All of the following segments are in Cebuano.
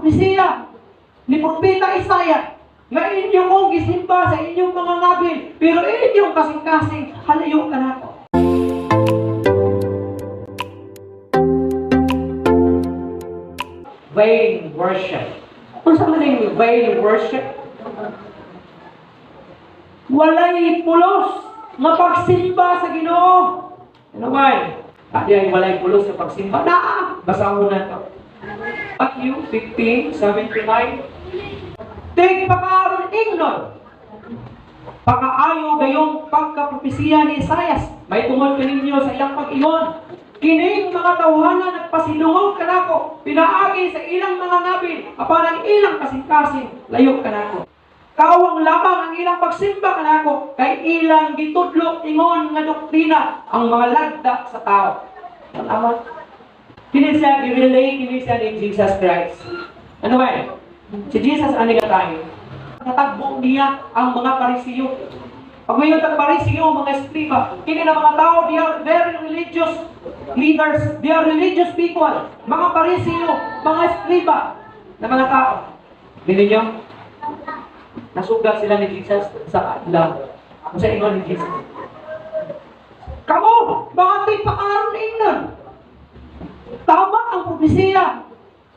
propesiya ni Propeta Isaiah nga inyong kong gisimba sa inyong mga ngabil, pero inyong kasing-kasing halayo kanako. Vain worship. Unsa man yung vain worship? Walay pulos nga pagsimba sa Ginoo. Ano man? Adi ay walay pulos sa pagsimba. Naa! Basahon na to. Matthew 15, 7 to 9. Tigpakaaron ingnon. Pakaayo gayong pagkapropesiya ni Isayas. May tungod kaninyo sa ilang pag-ingon. Kining mga tawhana nagpasilungog kanako, pinaagi sa ilang mga ngabil, apan ang ilang kasing-kasing layo kanako. Kawang lamang ang ilang pagsimba kanako, kay ilang gitudlo ingon nga doktrina ang mga lagda sa tao. Tama? Kini siya i-relate kini siya ni Jesus Christ. Ano ba? Si Jesus ani ka tayo. Natagbo niya ang mga Parisiyo. Pag may tag Parisiyo, mga eskriba, kini na mga tao, they are very religious leaders, they are religious people. Mga Parisiyo, mga eskriba na mga tao. Dili niyo? Nasugat sila ni Jesus sa adlaw. Kung sa ingon ni Jesus. Kamo, mga tigpakaron ingnon. Tama ang propesiya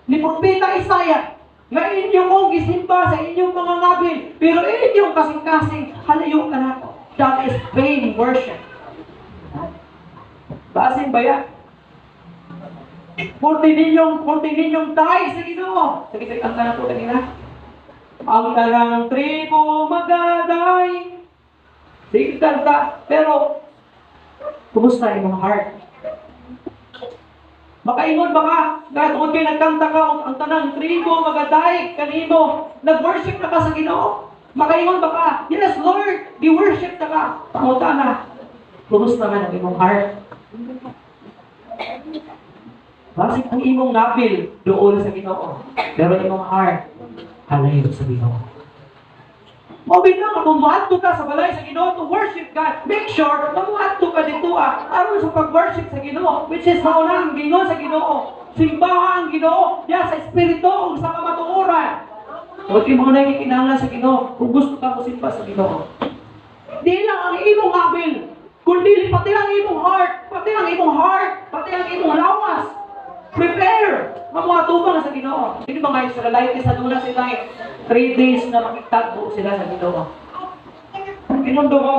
ni Propeta Isaiah nga inyong kong gisimba sa inyong mga ngabil, pero inyong kasing-kasing halayo kanako. That is vain worship. Basin ba yan? Purti ninyong tayo sa Ginoo. Sige, sige, ang na po kanina. Ang tanang tribo magaday. Sige, kanta. Pero, kumusta imong heart? Makaingon ba ka? Kahit kung kayo nagkanta ka, ang tanang tribo magaday kanimo, nag-worship na ka sa Ginoo? Makaingon ba ka? "Yes, Lord, gi-worship na ka." Panguta na. Kumusta man ang imong heart? Basig ang imong ngabil doon sa Ginoo. Pero imong heart, halayo sa Ginoo. Mao na kung muadto ka sa balay sa Ginoo to worship God, make sure na muadto ka dito aron sa pag-worship sa Ginoo, which is mao na ang gingon sa Ginoo. Simbaha ang Ginoo diya sa espiritu ug sa kamatuoran. Huwag kay mo na kinahanglan sa Ginoo kung gusto ka mo simba sa Ginoo. Di lang ang imong ngabil, kundi pati ang imong heart, pati ang imong heart, pati ang imong lawas. Prepare! Nga mga tubang sa Ginoo. Hindi ba mga Israelite sa duna sila 3 days na makitagbo sila sa Ginoo. Ginundo ko,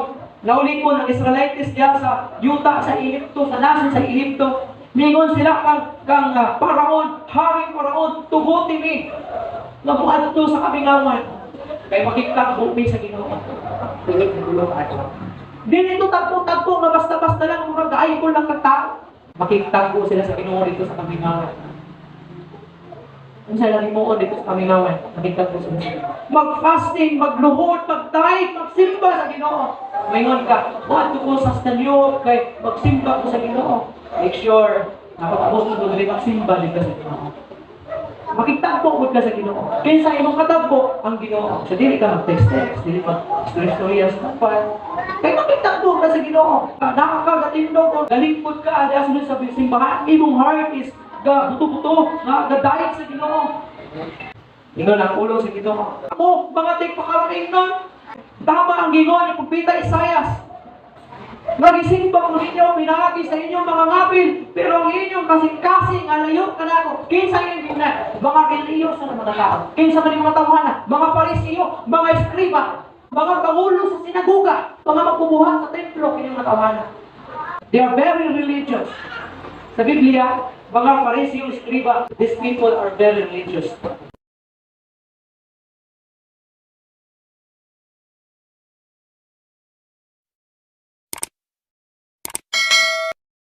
naulikon ang Israelites diya sa yuta sa Ehipto, sa nason sa Ehipto. Mingon sila kang Paraon, "Haring Paraon, tuguti mi nga muadto sa kamingawan. Kay makitagbo mi sa Ginoo." Dili ito tagpo-tagpo nga basta-basta lang mga gaayol lang kag tao. Makitagbo sila sa Ginoo dito sa kamingawan. Kung sila himuon dito sa kamingawan, makitagbo sila sa Ginoo. Mag-fasting, magluhod, mag-dive, magsimba sa Ginoo. Maingon ka, "Muadto ko sa Stanyo kay magsimba ko sa Ginoo." Make sure na pag-abot mo dili, magsimba dito sa Ginoo. Makitagbo mo ka sa Ginoo. Kinsa imong katagbo? Ang Ginoo. So dili ka mag-text-text, dili mag story-story sa phone. Kay makitagbo ka sa Ginoo. Nakakagatindog o galingkod ka diya sunod sa simbahan, imong heart is ga buto-buto nga gadayeg sa Ginoo. Ingon ang ulo sa Ginoo. Ako, mga tigpakaron ingnon. Tama ang gingon ni Propeta Isayas. Nagisimba ko ninyo, pinaagi sa inyong mga ngabil, pero ang inyong kasing-kasing alayo kanako. Kinsa inyong gina? Mga relihiyoso na mga tao. Kinsa man yung mga tawhana? Mga Parisiyo, mga eskriba, mga pangulo sa sinaguga, mga magbubuhat sa templo, kini mga tawhana. They are very religious. Sa Biblia, mga Parisiyo, eskriba, these people are very religious.